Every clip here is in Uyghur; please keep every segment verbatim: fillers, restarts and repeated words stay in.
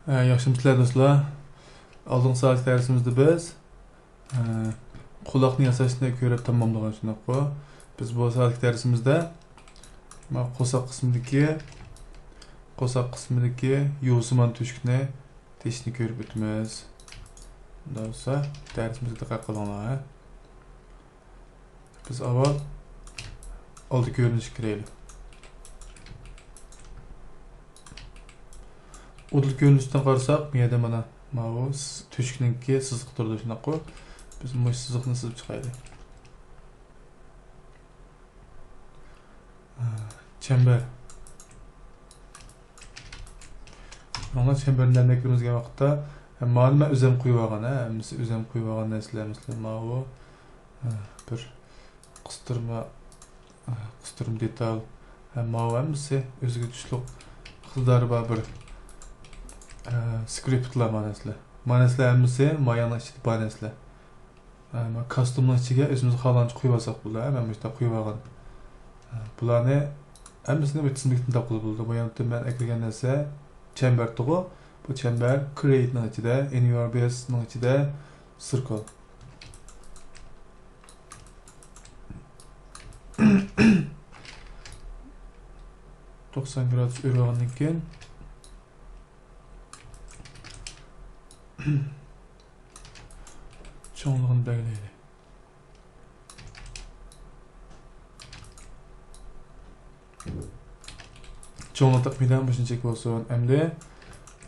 ئە، ياخشىمۇسىلەر دوستلار؟ ئالدىنقى سائەتلىك دەرسىمىزدە بىز، ئە، قۇلاقنى ياساشنى كۆرۈپ تاماملىغان، شۇنداققۇ؟ بىز بۇ سائەتلىك دەرسىمىزدە ما قورساق قىسمىدىكى، قورساق قىسمىدىكى يۇۋىسىمان تۆشۈكنى تېشىشنى كۆرۈپ ئۆتىمىز. ئۇنداق بولسا دەرسىمىزگە دىققەت قىلىڭلار، ھە؟ بىز ئاۋۋال ئالدى كۆرۈنۈشكە كىرەيلى. ئۇدۇل كۆرۈنۈشتىن قارىساق، بۇ يەردە مانا ماۋۇ س-، تۆشۈكنىڭكى سىزىقى تۇرىدۇ، شۇنداققۇ؟ بىز مۇشۇ سىزىقنى سىزىپ چىقايلى. ھە، چەمبەر. مانا چەمبەرنى نەملىك كىرگۈزگەن ۋاقىتتا، ھە، مانى مەن ئۆزۈم قويۇۋالغان، ھە، ھەممىسى ئۆزۈم قويۇۋالغان نەرسىلەر، مەسىلەن، ماۋۇ، ھە، بىر قىستۇرما، ھە، قىستۇرما دېتال، ھە، ماۋۇ ھەممىسى ئۆزىگە تۇشلۇق ئىقتىدارى بار بىر، ھە، سكرىپتلار، ما نەرسىلەر. ما نەرسىلەر ھەممىسى ما ياننىڭ ئىچىدە بار نەرسىلەر. ئە، مانا كاستۇمنىڭ ئىچىگە ئۆزىمىز خالىغانچە قويۇۋالساق بولىدۇ. ئە، مەن مۇشۇنداق قويۇۋالغان. ئە، بۇلارنى ھەممىسىنى بىر تىزىملىكتىن تاپقىلى بولىدۇ. بۇ ياندا مەن ئەكىرگەن نەرسە چەمبەر تۇغۇ. بۇ چەمبەر كرېيتنىڭ ئىچىدە، ئېن يۇ ئار بىسنىڭ ئىچىدە سىركل. توقسان گرادۇس ئۆرۈۋالغاندىن كېيىن، چوڭلۇقىنى بەلگىلەيلى. چوڭلۇق تەخمىنەن مۇشۇنچىلىك بولسۇن. ئەمدى،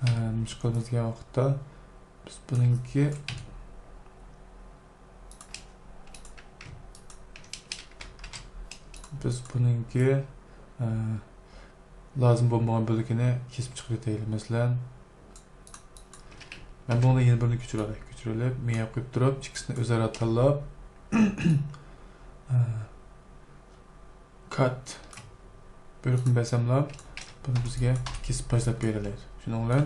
ئە، نېمە قىلىمىز دېگەن ۋاقىتتا، بىز بۇنىڭكى، بىز بۇنىڭكى، ئە، لازىم بولمىغان بۆلىكىنى كېسىپ چىقىرىۋېتەيلى. مەسىلەن، مەن بۇنىڭدىن يەنە بىرنى كۆچۈرەلەي. كۆچۈرۈلۈپ، مېيەپ قويۇپ تۇرۇپ، ئىككىسىنى ئۆزئارا تاللاپ، كات بۇيرۇقنى بەرسەملا، بۇنى بىزگە كېسىپ باشلاپ بېرەلەيدۇ. شۇنىڭ بىلەن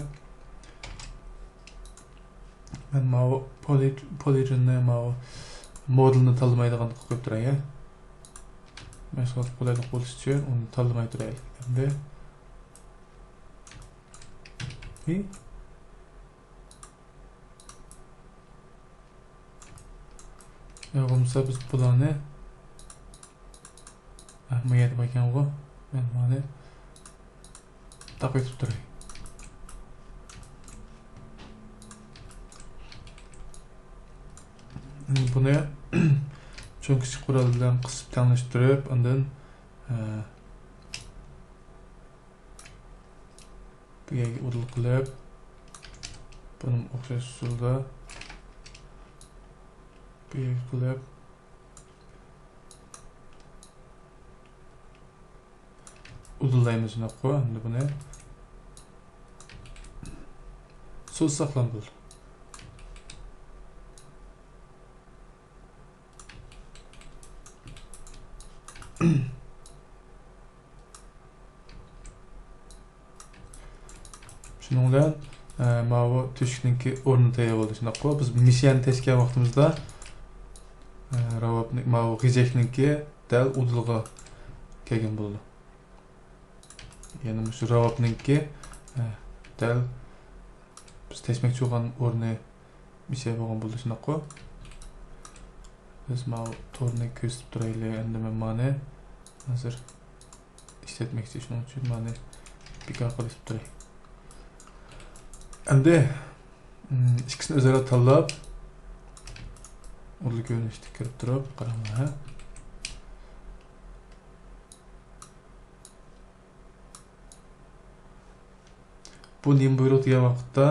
مەن ماۋۇ پولى-، پولىگوننى، ماۋۇ مودېلنى تاللىمايدىغان قىلىپ قويۇپ تۇراي، ھە؟ مەشغۇلات قولايلىق بولۇش ئۈچۈن ئۇنى تاللىماي تۇرايلى. ئەمدى. ھى؟ يا بولمىسا بىز بۇلارنى، ھە، ما يەردە باركەنغۇ، مەن مانى تاقىۋېتىپ تۇراي. بۇنى چوڭ كىچىك قورال بىلەن قىسىپ تەڭلەشتۈرۈپ، ئاندىن، ھە، بۇ يەرگە ئۇدۇل قىلىپ، بۇنىمۇ ئوخشاش ئۇسۇلدا بۇ يەرگە قىلىپ، ئۇدۇللايمىز شۇنداققۇ، ئەمدى بۇنى سوزساقلا بولدى. شۇنىڭ بىلەن، ئە، ماۋۇ تۆشۈكنىڭكى ئورنى تەييار بولدى. شۇنداققۇ، بىز مىشەنى تەشكىللىگەن ۋاقتىمىزدا، ئە، راۋابنى-، ماۋۇ غېجەكنىڭكى دەل ئۇدۇلغا كەلگەن بولىدۇ. يەنى مۇشۇ راۋابنىڭكى، ئە، دەل بىز تەشمەكچى بولغان ئورنى مىشە بولغان بولىدۇ، شۇنداققۇ. بىز ماۋۇ تورنى كۆرسىتىپ تۇرايلى. ئەمدى مەن مانى ھازىر ئىشلەتمەكچى، شۇنىڭ ئۈچۈن مانى بىكار قىلىپ تۇراي. ئەمدى، ئىم، ئىككىسىنى ئۆزئارا تاللاپ، ئۇدۇل كۆرۈنۈشتە كىرىپ تۇرۇپ قاراڭلار، ھە. بۇ نېمە بۇيرۇق دېگەن ۋاقىتتا،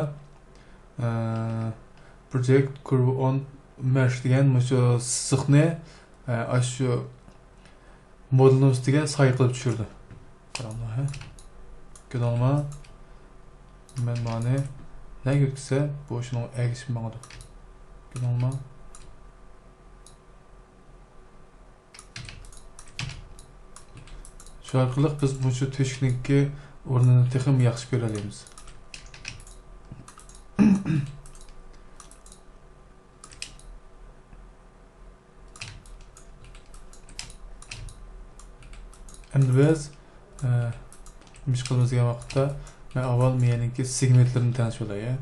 ئە، project curve on mesh دېگەن مۇشۇ سىزىقنى، ئە، ئاشۇ مودېلنىڭ ئۈستىگە سايە قىلىپ چۈشۈردى. قاراڭلار، ھە. كۆردۈڭلارمۇ؟ مەن مانى نەگە ئۆتكۈزسە، بۇ شۇنىڭغا ئەگىشىپ ماڭىدۇ. كۆردۈڭلارمۇ؟ شۇ ئارقىلىق بىز مۇشۇ تۆشۈكنىڭكى ئورنىنى تېخىمۇ ياخشى كۆرەلەيمىز. ئەمدى بىز، ئە، نېمە ئىش قىلىمىز دېگەن ۋاقىتتا، مەن ئاۋۋال مېنىڭكى سېگمېنتلىرىمنى تەڭشىۋالاي.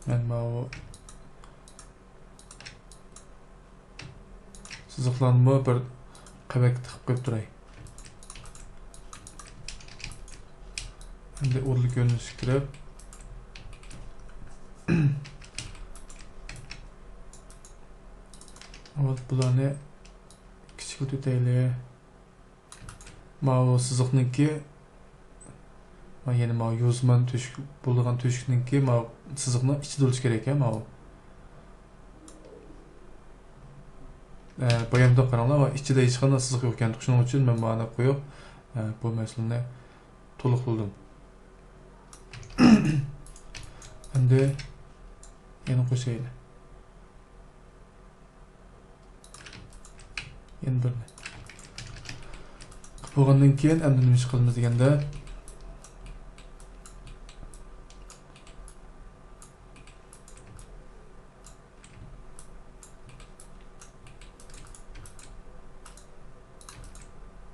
مەن ماۋۇ سىزىقلارنىمۇ بىر قەۋەتكە تىقىپ قويۇپ تۇراي. ئەمدى ئۇدۇل كۆرۈنۈشكە كىرىپ، ئاۋۋال بۇلارنى كىچىكلىتىۋېتەيلى. ماۋۇ سىزىقنىڭكى، ما-، يەنى ماۋۇ يوزمان تۆشۈك بولىدىغان تۆشۈكنىڭكى ماۋۇ سىزىقنىڭ ئىچىدە بولۇشى كېرەك، ھە، ماۋۇ. ئە، بايامدا قاراڭلار، ماۋۇ ئىچىدە ھېچقانداق سىزىق يوق ئىكەن. شۇنىڭ ئۈچۈن مەن مانى قويۇپ، ئە، بۇ مەسىلىنى تولۇقلىدىم. ئەمدى يەنە قوشايلى. يەنە بىرنى قىلىپ بولغاندىن كېيىن، ئەمدى نېمە ئىش قىلىمىز دېگەندە،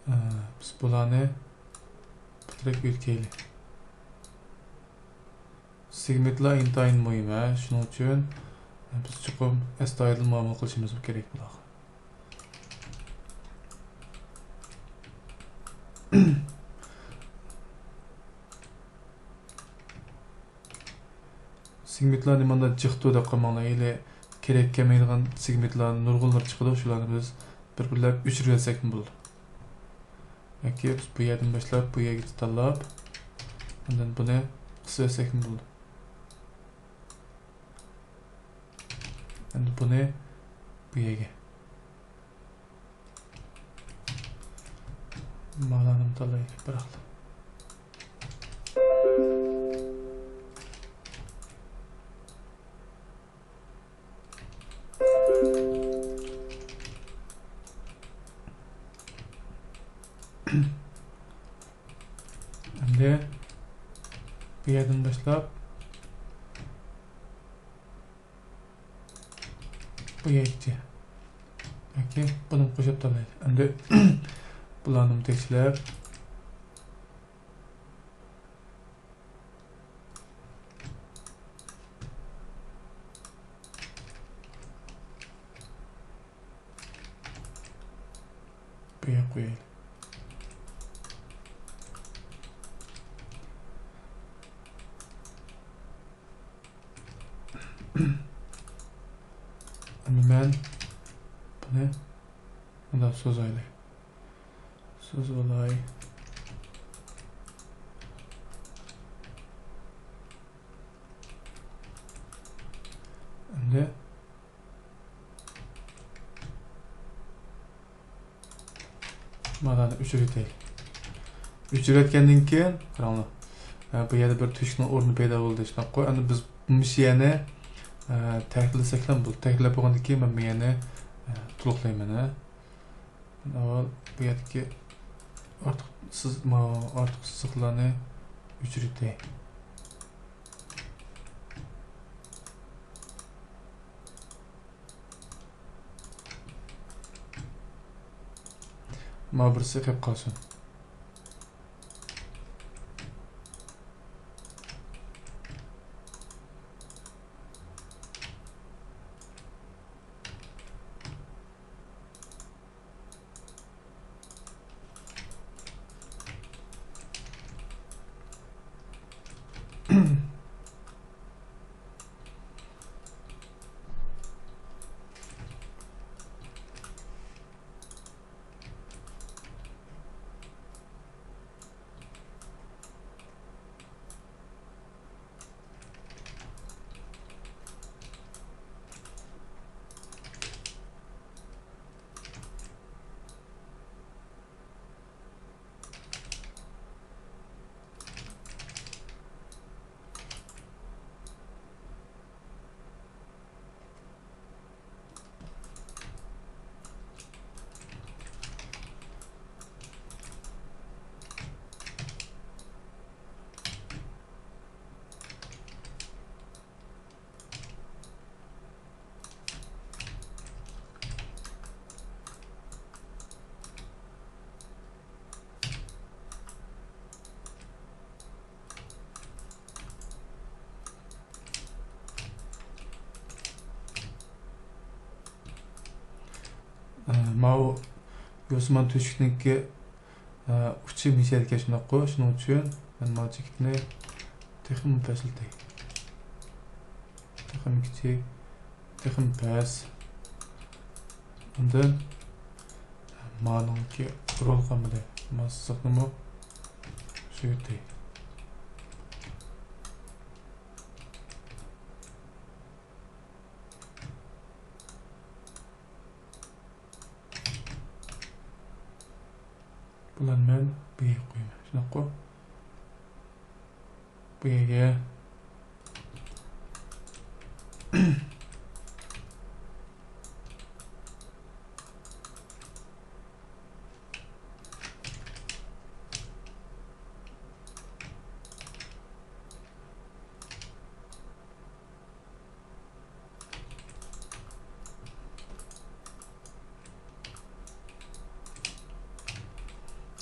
ئە، بىز بۇلارنى بىترەك يۆتكەيلى. سېگمېنتلار ئىنتايىن مۇھىم، ھە، شۇنىڭ ئۈچۈن بىز چوقۇم ئەستايىدىل مۇئامىلە قىلىشىمىز كېرەك بۇلارغا. سېگمېنتلار نېمانداق جىقتۇ دەپ قالماڭلار، ھېلى كېرەك كەلمەيدىغان سېگمېنتلار نۇرغۇنلىرى چىقىدۇ، شۇلارنى بىز بىر-بىرلەپ ئۆچۈرۈۋەتسەكمۇ بولىدۇ. ياكى بىز بۇ يەردىن باشلاپ بۇ يەرگىچە تاللاپ، ئاندىن بۇنى قىسىۋەتسەكمۇ بولىدۇ. ئەمدى بۇنى بۇ يەرگە. مانىنىمۇ تاللايلى، بىراقلا. ئەمدى بۇ يەردىن باشلاپ بۇ يەرگىچە. ياكى بۇنى قوشۇپ تاللايلى. ئەمدى بۇلارنىمۇ تەكشىلەپ، بۇ يەرگە قويايلى. ئەمدى مەن بۇنى مۇنداق سوزايلى. سوزۇۋالاي. ئەمدى مانانى ئۆچۈرۈۋېتەيلى. ئۆچۈرۈۋەتكەندىن كېيىن، قاراڭلار. ھە، بۇ يەردە بىر تۆشۈكنىڭ ئورنى پەيدا بولدى، شۇنداققۇ؟ ئەمدى بىز مۇشۇ يەرنى، ئە، تەھرىرلىسەكلا بولىدۇ. تەھرىرلەپ بولغاندىن كېيىن مەن بۇ يەرنى، ئە، تولۇقلايمەن، ھە. مەن ئاۋۋال بۇ يەردىكى ئارتۇق سىز-، ماۋۇ ئارتۇق سىزىقلارنى ئۆچۈرۈۋېتەي. ماۋۇ بىرسى قېلىپ قالسۇن. ماۋۇ يوسۇنمان تۆشۈكنىڭكى ئۇچى مىسالغا شۇنداققۇ، شۇنىڭ ئۈچۈن مەن ماۋۇ چېكىتنى تېخىمۇ پەسلىتەي. تېخىمۇ كىچىك، تېخىمۇ پەس. ئاندىن مانىڭكى رول قالمىدى. ما سىزىقنىمۇ سۈيتەي. بۇلارنى مەن بۇ يەرگە قويىمەن. شۇنداققۇ؟ بۇ يەرگە.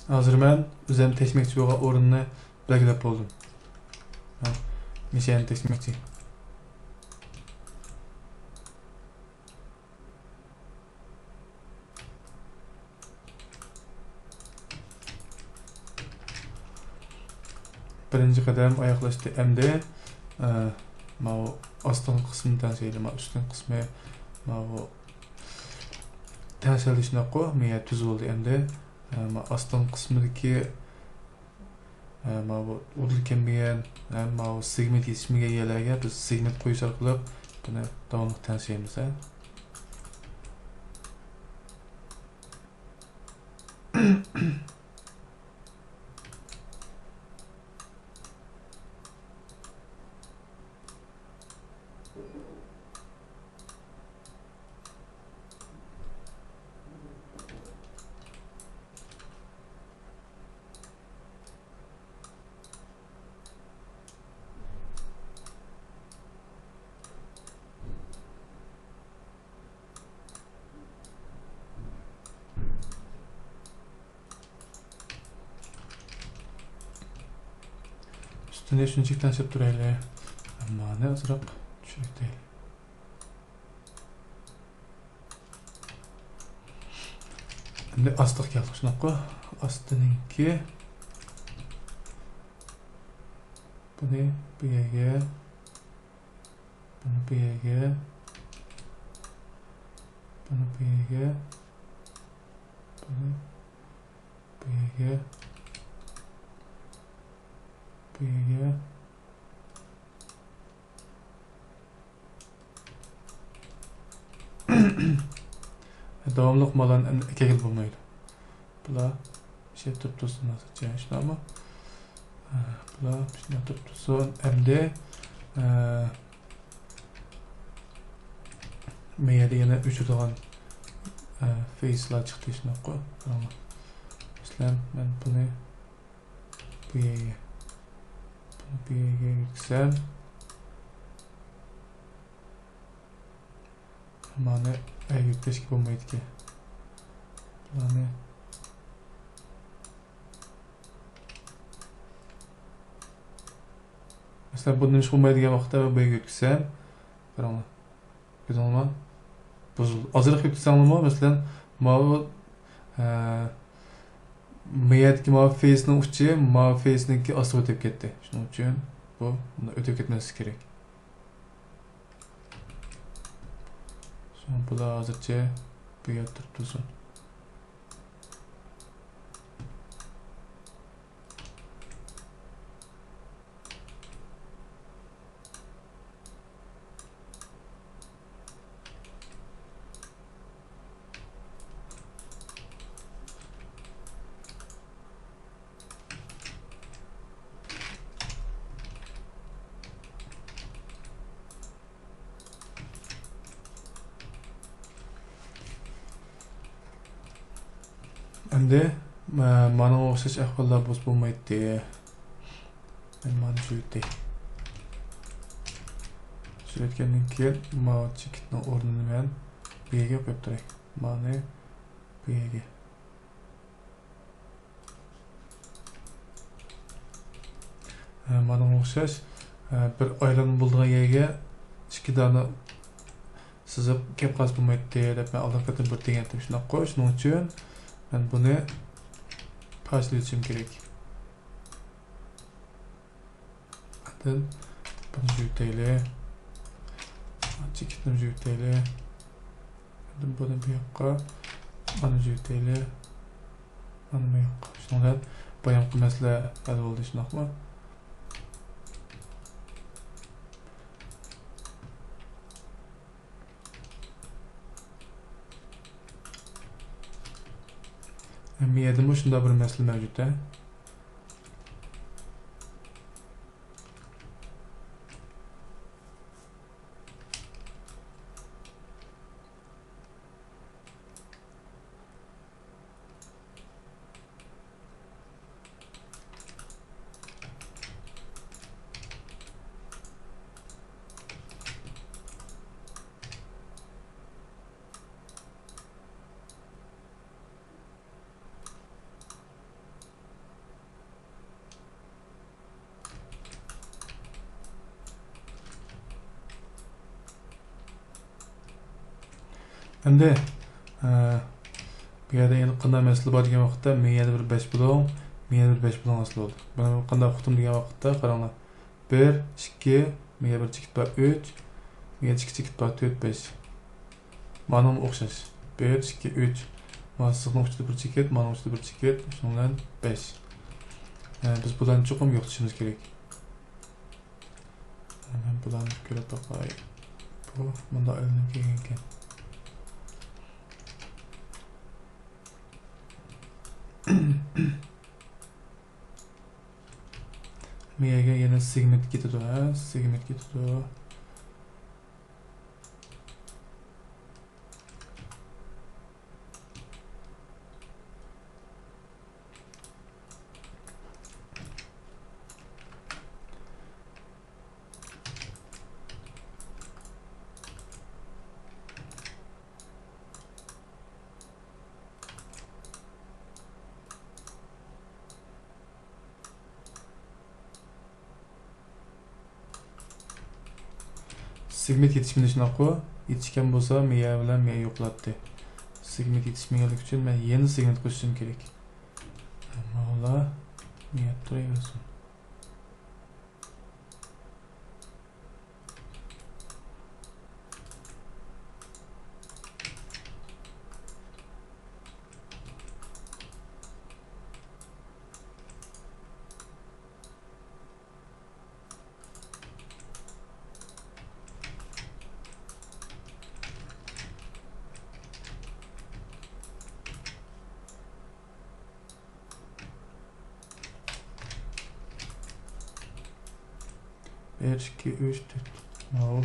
ھازىر مەن ئۆزۈم تەكشىمەكچى بولغان ئورۇننى بەلگىلەپ بولدۇم. ھە، مىسىيەنى تەكشىمەكچى. بىرىنچى قەدەم ئاياغلاشتى. ئەمدى، ئە، ماۋۇ ئاستىنقى قىسمىنى تەڭشەيلى. ماۋۇ ئۈستۈنكى قىسمى، ماۋۇ تەڭشەلدى شۇنداققۇ؟ مېيە تۈز بولدى ئەمدى. ئە، ماۋۇ ئاستىنقى قىسمىدىكى، ئە، ماۋۇ ئۇدۇل كەلمىگەن، ئە، ماۋۇ سېگمېنت يېتىشمىگەن يەرلەرگە بىز سېگمېنت قويۇش ئارقىلىق بۇنى داۋاملىق تەڭشەيمىز، ھە. ئۈستىنى شۇنچىلىك تەڭشەپ تۇرايلى. مانى ئازراق چۈشۈرۈپ كېتەيلى. ئەمدى ئاستىغا كەلدۇق، شۇنداققۇ؟ ئاستىنىڭكى بۇنى بۇ يەرگە، بۇنى بۇ يەرگە، بۇنى بۇ يەرگە، بۇنى بۇ يەرگە، بۇ يەرگە. داۋاملىق مالان ئەكەگىلى بولمايدۇ. بۇلار شۇ تۇرۇپ تۇرسۇن ھازىرچە، شۇنداقمۇ؟ بۇلار شۇنداق تۇرۇپ تۇرسۇن. ئەمدى، ئە، مەيەدە يەنە ئۆچۈرىدىغان، ئە، فېيسلار چىقتى، شۇنداققۇ؟ قاراڭلار. مەسىلەن، مەن بۇنى بۇ يەرگە، بۇنى بۇ يەرگە يۆتكىسەم، مانا ئەگىرتىشكە بولمايدىكەن. بۇلارنى، مەسىلەن، بۇ نېمىشقا بولمايدىغان ۋاقىتتا مەن بۇ يەرگە يۆتكىسەم، قاراڭلار. كۆردۈڭلارمۇ؟ بۇزۇلدى. ئازراق يۆتكىسەڭلارمۇ، مەسىلەن، ماۋۇ، ئە، مېيەدىكى ماۋۇ فېيسنىڭ ئۇچى ماۋۇ فېيسنىڭكى ئاستىغا ئۆتۈپ كەتتى. شۇنىڭ ئۈچۈن بۇ بۇنداق ئۆتۈپ كەتمەسلىكى كېرەك. شۇڭا بۇلار ھازىرچە بۇ يەردە تۇرۇپ تۇرسۇن. ئەمدى، مە-، ماڭا ئوخشاش ئەھۋاللار بولسا بولمايتتى. مەن مانا شۇ يەردە. شۇ يەتكەندىن كېيىن ماۋۇ چېكىتنىڭ ئورنىنى مەن بۇ يەرگە قويۇپ تۇراي. مانى بۇ يەرگە. ھە، مانىڭغا ئوخشاش، ھە، بىر ئايلانما بولىدىغان يەرگە ئىككى دانە سىزىپ كەپ قالسا بولمايتتى دەپ مەن ئالدىنقى قېتىم بىر دېگەنتىم شۇنداققۇ. شۇنىڭ ئۈچۈن مەن بۇنى پارچىلىۋېتىشىم كېرەك. ئاندىن بۇنى يۆتەيلى. چېكىتنى يۆتەيلى. ئاندىن بۇنى بۇ ياققا. مانا يۆتەيلى. مانا بۇ ياققا. شۇنىڭ بىلەن بايامقى مەسىلە ھەل بولدى، شۇنداقمۇ؟ مىيەدىمۇ شۇنداق بىر مەسىلە مەۋجۇت ھە. ئەمدى، ئە، بۇ يەردە يەنە قانداق مەسىلە بار دېگەن ۋاقىتتا، مېنىڭ يەنە بىر بەش بۇلۇڭ، مېنىڭ يەنە بىر بەش بۇلۇڭ ھاسىل بولدى. بۇنى قانداق ئۇقتۇم دېگەن ۋاقىتتا، قاراڭلار. بىر، ئىككى، مېنىڭ يەنە بىر چېكىت بار، ئۈچ، مېنىڭ يەنە ئىككى چېكىت بار، تۆت، بەش. مانىڭمۇ ئوخشاش. بىر، ئىككى، ئۈچ. مانا سىزنىڭ ئۇچىدا بىر چېكىت، مانىڭ ئۇچىدا بىر چېكىت، شۇنىڭ بىلەن بەش. ئە، بىز بۇلارنى چوقۇم يوقىتىشىمىز كېرەك. مەن بۇلارنى كۆرۈپ باقاي. بۇ مۇنداق ئېلىنىپ كەلگەنكەن. مېيەگە يەنە سېگمېنت كېتىدۇ، ھە؟ سېگمېنت كېتىدۇ. سېگمېنت يېتىشمىدى شۇنداققۇ؟ يېتىشكەن بولسا مېيە بىلەن مېيە يوقىلاتتى. سېگمېنت يېتىشمىگەنلىكى ئۈچۈن مەن يەنە سېگمېنت قوشۇشۇم كېرەك. ماۋۇلار مېيە تۇرۇۋەرسۇن. بىر، ئىككى، ئۈچ، تۆت. ماۋۇ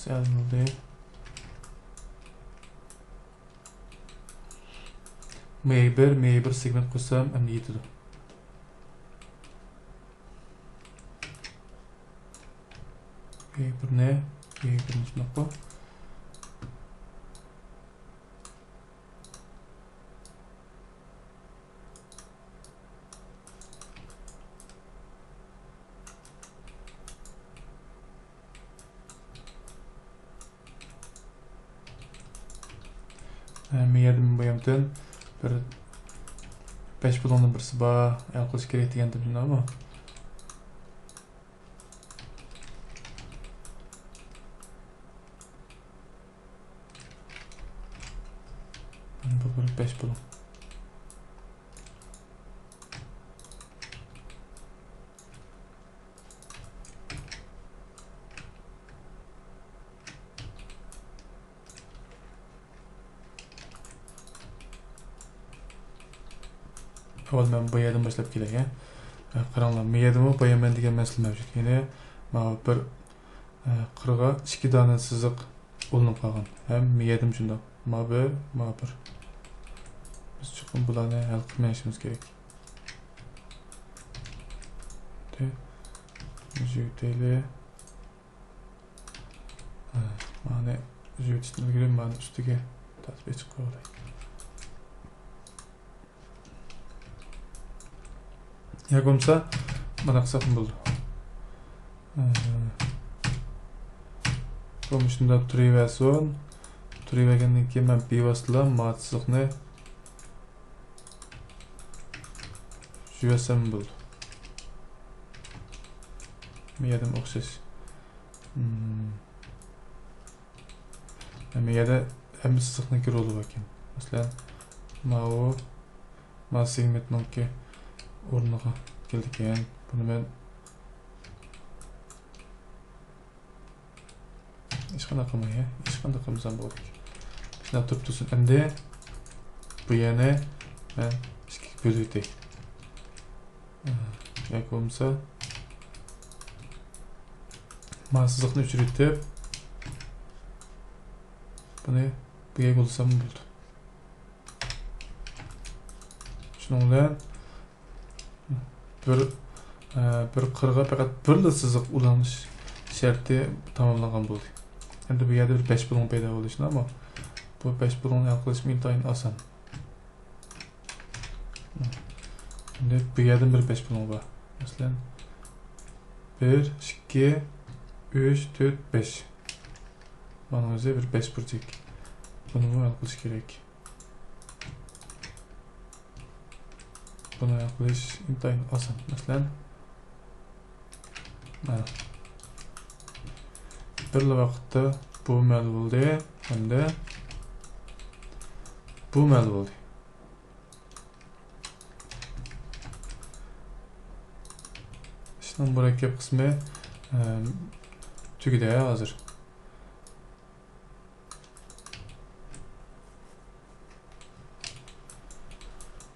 سەل بولدى. مېيە بىر، مېيە بىر سېگمېنت قوشسام ئەمدى يېتىدۇ. مېيە بىرنى، مېيە بىرنى شۇنداققۇ؟ ھە، مېيەدىن بۇيامتىن بىر بەش پۇلۇڭدىن بىرسى بار، ھەل قىلىش كېرەك دېگەنتىم، شۇنداقمۇ؟ بۇ بىر بەش پۇلۇڭ. ئاۋۋال مەن بۇ يەردىن باشلاپ كېلەي، ھە. ئە، قاراڭلار، بۇ يەردىمۇ بايامەن دېگەن مەسىلە مەۋجۇت. يەنى ماۋۇ بىر، ئە، قىرغا ئىككى دانە سىزىق ئۇلىنىپ قالغان. ھەم مۇ يەردىمۇ شۇنداق. ما بىر، ما بىر. بىز چوقۇم بۇلارنى ھەل قىلىپ مېڭىشىمىز كېرەك. يۆتەيلى. مانى يۆتىشتىن ئىلگىرى مانى ئۈستىگە تارتىپ ئېچىپ قويغۇلۇق. ياكى بولمىسا مانا قىلساقمۇ بولىدۇ. مۇشۇنداق تۇرۇۋەرسۇن. تۇرۇۋەرگەندىن كېيىن مەن بىۋاسىتىلا ما سىزىقنى چۈشۈرۈۋەتسەم بولىدۇ. بۇ يەردىمۇ ئوخشاش. مم. ھەممە يەردە ھەممە سىزىقنىڭكى رولى باركەن. مەسىلەن، ماۋۇ، ماۋۇ سېگمېنتنىڭكى ئورنىغا كېلىدىكەن. بۇنى مەن ھېچقانداق قىلماي، ھە؟ ھېچقانداق قىلمىسام بولىدىكەن. شۇنداق تۇرۇپ تۇرسۇن. ئەمدى بۇ يەرنى مەن ئىككىگە بۆلۈۋېتەي. ياكى بولمىسا، مانا سىزىقنى ئۆچۈرۈۋېتىپ، بۇنى بۇ يەرگە ئۇلىسام بولىدۇ. شۇنىڭ بىلەن بىر، ئە، بىر قىرغا پەقەت بىرلا سىزىق ئۇلىنىش شەرتى تاماملانغان بولدى. ئەمدى بۇ يەردە بىر بەش بۇلۇڭ پەيدا بولدى، شۇنداقمۇ؟ بۇ بەش بۇلۇڭنى ھەل قىلىشمۇ ئىنتايىن ئاسان. ئەمدى بۇ يەردىن بىر بەش بۇلۇڭ بار. مەسىلەن، بىر، ئىككى، ئۈچ، تۆت، بەش. مانا ئۆزى بىر بەش بۇرجەك. بۇنىمۇ ھەل قىلىش كېرەك. بۇنى ھەل قىلىش ئىنتايىن ئاسان. مەسىلەن، مانا. بىرلا ۋاقىتتا بۇ مەل بولدى، ھەمدە بۇ مەل بولدى. ئىشنىڭ مۇرەككەپ قىسمى، ئەم، تۈگىدى ھازىر.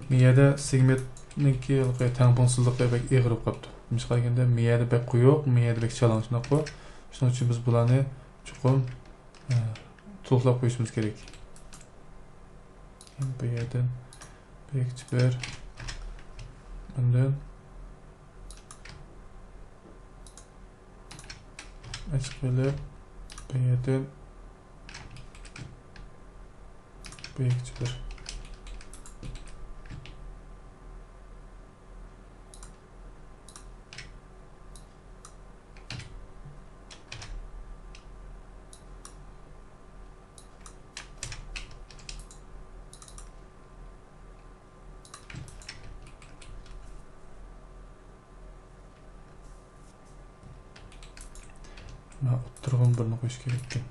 مىيەدە سېگمېنتنىڭكى ھېلىقى تەڭپۇڭسىزلىقى بەك ئېغىر بولۇپ قاپتۇ. نېمىشقا دېگەندە، مىيەدە بەك قويۇق، مىيەدە بەك چالاڭ، شۇنداققۇ؟ شۇنىڭ ئۈچۈن بىز بۇلارنى چوقۇم، ئە، تولۇقلاپ قويۇشىمىز كېرەك. بۇ يەردىن بىر ئىككى بىر، ئاندىن ئېچىپ قېلىپ، بۇ يەردىن بىر ئىككى بىر. مانا ئوتتۇرىغىمۇ بىرنى قويۇش كېرەككەن.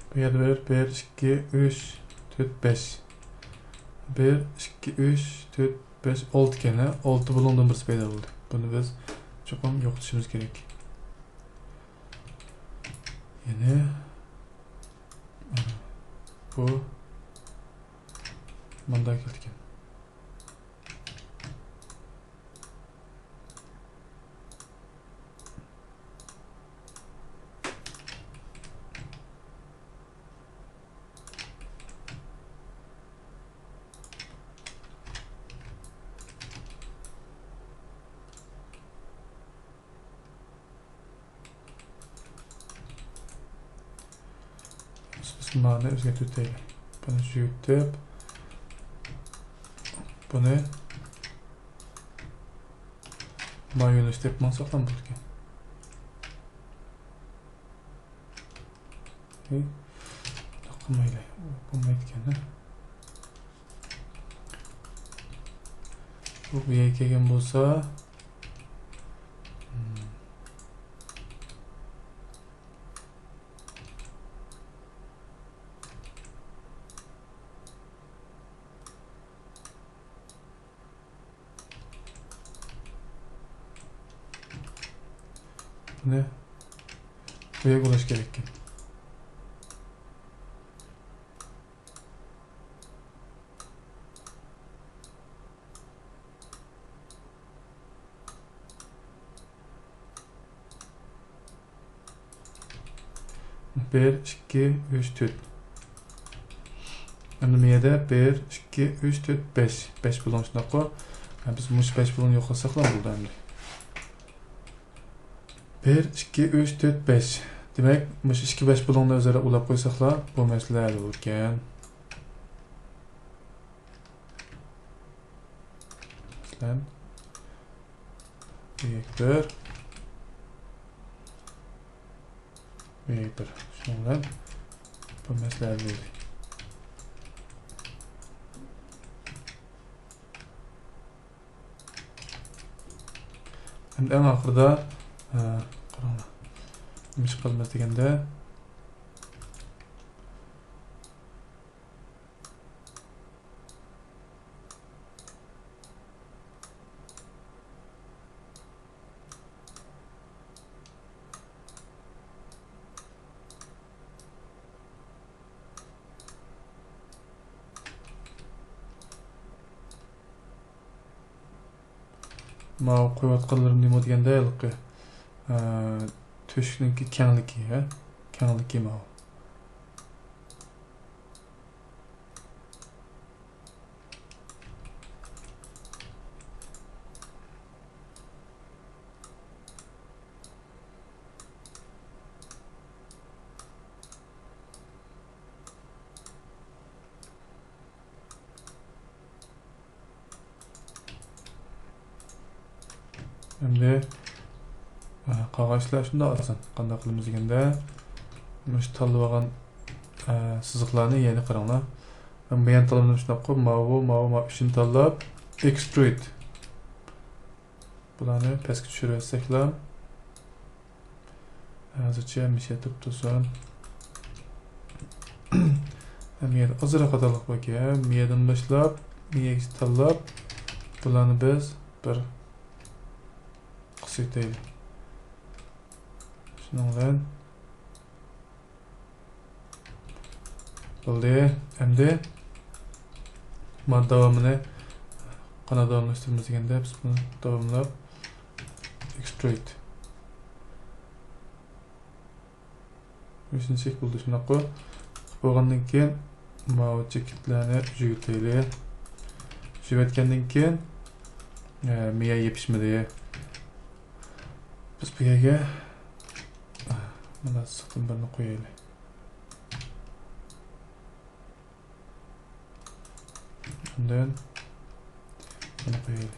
بۇ يەردە بىر، بىر، ئىككى، ئۈچ، تۆت، بەش. بىر، ئىككى، ئۈچ، تۆت، بەش، ئالتە ئىكەن، ھە؟ ئالتە بۇلۇڭدىن بىرسى پەيدا بولدى. بۇنى بىز چوقۇم يوقىتىشىمىز كېرەك. يەنە بۇ مۇنداق كېلىدىكەن. بىز مانى ئۆزگەرتىۋېتەيلى. بۇنى يۈگۈتۈپ، بۇنى ما يۆنىلىشتە دەپ ماڭساقلا بولىدىكەن. ئەي، بۇنداق قىلمايلى. بولمايدىكەن، ھە؟ بۇ بۇ يەرگە كەلگەن بولسا، بۇنى بۇ يەرگە ئۇلاش كېرەككەن. بىر، ئىككى، ئۈچ، تۆت. ئەمدى مۇ يەردە بىر، ئىككى، ئۈچ، تۆت، بەش. بەش بۇلۇڭ شۇنداققۇ؟ ھە، بىز مۇشۇ بەش بۇلۇڭنى يوقاتساقلا بولدى ئەمدى. بىر، ئىككى، ئۈچ، تۆت، بەش. دېمەك، مۇشۇ ئىككى بەش بۇلۇڭنى ئۆزئارا ئۇلاپ قويساقلا، بۇ مەسىلە ھەل بولىدىكەن. مەسىلەن، بىر، بىر، بىر. شۇنىڭ بىلەن بۇ مەسىلە ھەل بولدى. ئەمدى ئەڭ ئاخىرىدا، ئە، قاراڭلار. نېمە ئىش قىلىمىز دېگەندە، ماۋۇ قويۇۋاتقانلىرىم نېمە دېگەندە، ھېلىقى، ئە، تۆشۈكنىڭكى كەڭلىكى، ھە؟ كەڭلىكى ماۋۇ. ئەمدى، ئە، قالغان ئىشلار شۇنداق ئاسان. قانداق قىلىمىز دېگەندە، مۇشۇ تاللىۋالغان، ئە، سىزىقلارنى يەنە قاراڭلار. مەن بۇ يەنە تاللىدىم شۇنداققۇ، ماۋۇ، ماۋۇ، ماۋۇ ئۈچىنى تاللاپ، ئېكسترۇد. بۇلارنى پەسكە چۈشۈرۈۋەتسەكلا. ھازىرچە مىشە تۇرۇپ تۇرسۇن. مىيەدە ئازراق خاتالىق باركەن. مىيەدىن باشلاپ، مىيەگىچە تاللاپ، بۇلارنى بىز بىر قىسىۋېتەيلى. شۇنىڭ بىلەن بولدى. ئەمدى مانا داۋامىنى قانداق داۋاملاشتۇرىمىز دېگەندە، بىز بۇنى داۋاملاپ ئېكسترۇد. ئۈچىنچى شەكىل بولدى، شۇنداققۇ؟ بولغاندىن كېيىن ماۋۇ چېكىتلەرنى ئۈزۈۋېتەيلى. ئۈزۈۋەتكەندىن كېيىن، ئە، مىيە يېپىشمىدى. بىز بۇ يەرگە، ئە، مانا سىرتتىن بىرنى قويايلى. ئاندىن بۇنى قويايلى.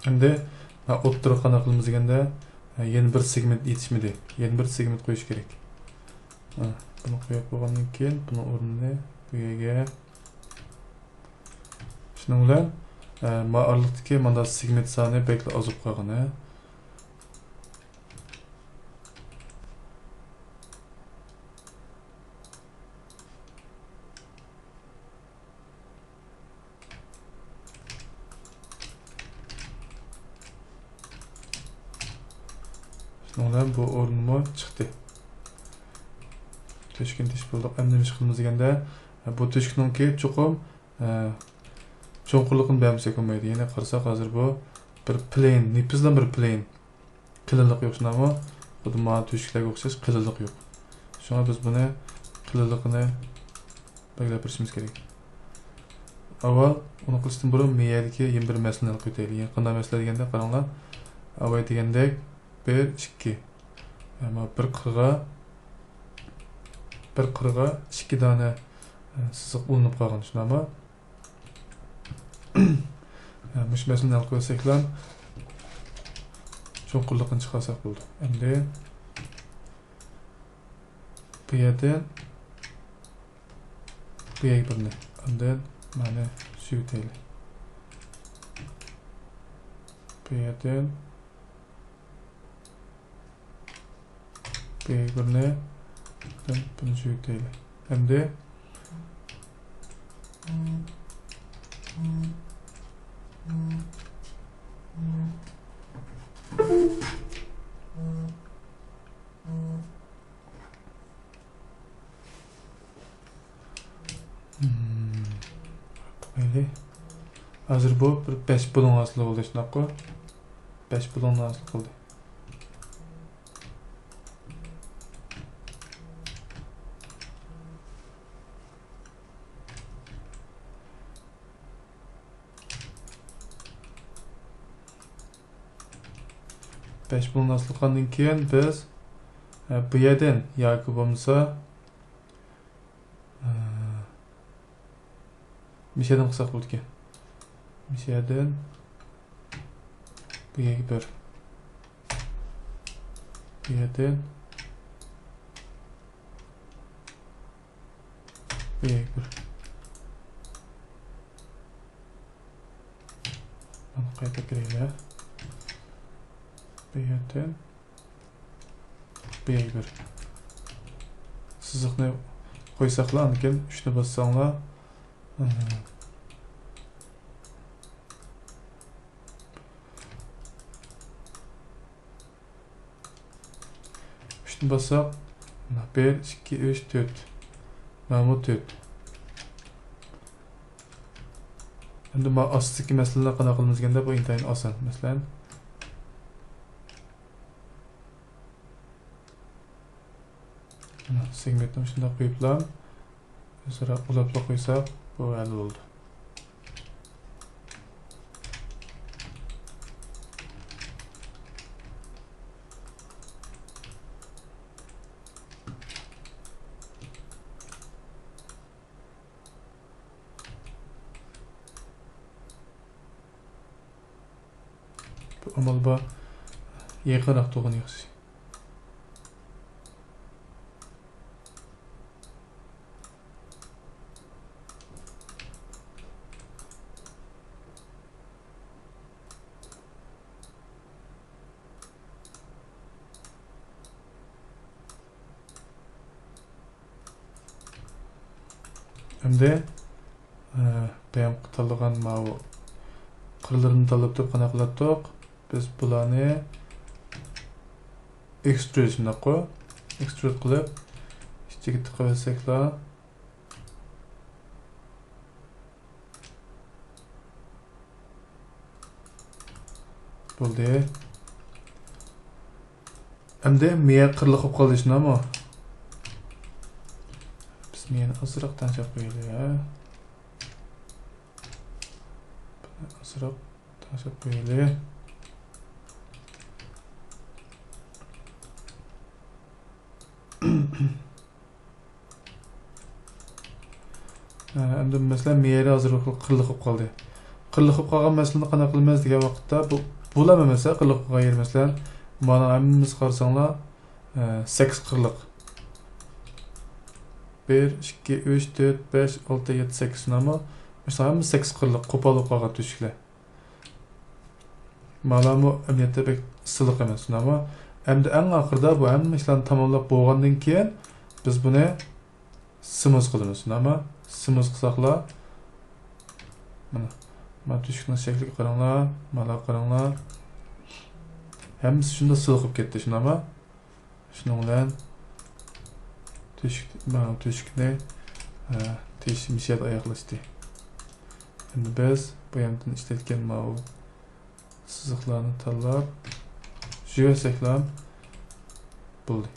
ئەمدى، ھە، ئوتتۇرىغا قانداق قىلىمىز دېگەندە، ھە، يەنە بىر سېگمېنت يېتىشمىدى. يەنە بىر سېگمېنت قويۇش كېرەك. ھە، بۇنى قويۇپ بولغاندىن كېيىن، بۇنىڭ ئورنىنى بۇ يەرگە. شۇنىڭ بىلەن، ھە، ما ئارىلىقتىكى مانا سېگمېنت سانى بەكلا ئازىپ قالغان، ھە. شۇنىڭ بىلەن بۇ ئورۇنمۇ چىقتى. تۆشۈكنى تېشىپ بولدۇق. ئەمدى نېمە ئىش قىلىمىز دېگەندە، بۇ تۆشۈكنىڭكى چوقۇم، ئە، چوڭقۇرلۇقىنى بەرمىسەك بولمايدۇ. يەنى قارىساق، ھازىر بۇ بىر پلېن، نېپىزلا بىر پلېن. قېلىنلىقى يوق، شۇنداقمۇ؟ خۇددى مانا تۆشۈكلەرگە ئوخشاش قېلىنلىقى يوق. شۇڭا بىز بۇنى قېلىنلىقىنى بەلگىلەپ بېرىشىمىز كېرەك. ئاۋۋال ئۇنى قىلىشتىن بۇرۇن مىيەدىكى يەنە بىر مەسىلىنى ھەل قىلىۋېتەيلى. يەنى قانداق مەسىلە دېگەندە، قاراڭلار. ئاۋۋال دېگەندەك، بىر، ئىككى. ئەمما بىر قىرغا، بىر قىرغا ئىككى دانە، ئە، سىزىق ئۇلىنىپ قالغان، شۇنداقمۇ؟ ھە، مۇشۇ مەسىلىنى ھەل قىلساقلا، چوڭقۇرلۇقىنى چىقارساق بولىدۇ. ئەمدى بۇ يەردىن بۇ يەرگە بىرنى. ئاندىن مانا شۇ تەيلى. بۇ يەردىن بۇ يەرگە بىرنى. بۇنى شۇ تەيلى. ئەمدى مم. قويايلى. ھازىر بۇ بىر بەش بۇلۇڭ ھاسىل بولدى، شۇنداققۇ؟ بەش بۇلۇڭنى ھاسىل قىلدى. بەش بۇلۇڭنى ھاسىل قىلغاندىن كېيىن بىز، ئە، بۇ يەردىن ياكى بولمىسا، ئە، مۇشۇ يەردىن قىلساق بولىدىكەن. مۇشۇ يەردىن بۇ يەرگە بىر. بۇ يەردىن بۇ يەرگە بىر. مانا قايتا كىرەيلى. بۇ يەردىن بۇ يەرگە بىر. سىزىقنى قويساقلا، ئاندىن كېيىن ئۈچنى باسساڭلار، ئۈچنى باسساق، بىر، ئىككى، ئۈچ، تۆت. مانا بۇ تۆت. ئەمدى ما ئاستىدىكى مەسىلىنى قانداق قىلىمىز دېگەندە، بۇ ئىنتايىن ئاسان. مەسىلەن، مانا سېگمېنتنى شۇنداق قويۇپلا، ئۆزئارا ئۇلاپلا قويساق، بۇ ھەل بولىدۇ. بۇ ئامال بار، يېقىنراق تۇرغىنى ياخشى. ئەمدى، ئە، بايام تاللىغان ماۋۇ قىرلىرىنى تاللاپ تۇرۇپ قانداق قىلاتتۇق؟ بىز بۇلارنى ئېكسترۇد، شۇنداققۇ؟ ئېكسترۇد قىلىپ، ئىچىگە تىقىۋەتسەكلا، بولدى. ئەمدى مىيە قىرلىق بولۇپ قالدى، شۇنداقمۇ؟ بىز مىيەنى ئازراق تەڭشەپ قويايلى، ھە؟ ئازراق تەڭشەپ قويايلى. ئەمدى مەسىلەن، مىيەدە ھازىر بىر خىل قىرلىق بولۇپ قالدى. قىرلىق بولۇپ قالغان مەسىلىنى قانداق قىلىمىز دېگەن ۋاقىتتا، بۇ، بۇلار مەسىلەن قىرلىق بولغان يېرى، مەسىلەن، مانا ھەممىمىز قارىساڭلار، ئە، سەككىز قىرلىق. بىر، ئىككى، ئۈچ، تۆت، بەش، ئالتە، يەتتە، سەككىز، شۇنداقمۇ؟ مۇشۇلار ھەممىسى سەككىز قىرلىق، قوپال بولۇپ قالغان تۆشۈكلەر. مانامۇ ئەمەلىيەتتە بەك سىلىق ئەمەس، شۇنداقمۇ؟ ئەمدى ئەڭ ئاخىرىدا بۇ ھەممە ئىشلارنى تاماملاپ بولغاندىن كېيىن، بىز بۇنى سىمۇز قىلىمىز، شۇنداقمۇ؟ سىمۇز قىلساقلا، مانا، مانا تۆشۈكنىڭ شەكلىگە قاراڭلار، مانا قاراڭلار. ھەممىسى شۇنداق سىلىق بولۇپ كەتتى، شۇنداقمۇ؟ شۇنىڭ بىلەن تۆشۈك، مانا تۆشۈكنى، ئە، تېشىش مىسيات ئاياغلاشتى. ئەمدى بىز بۇ ياندىن ئىشلەتكەن ماۋۇ سىزىقلارنى تاللاپ، يۈزۈۋەتسەكلا بولدى.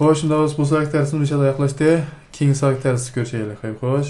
خوش، شۇنداق بولسا، بۇ ساۋاقتىكى دەرسىمىز مۇشۇ يەردە ئاياغلاشتى. كېيىنكى ساۋاقتىكى دەرستە كۆرۈشەيلى. خەير خوش.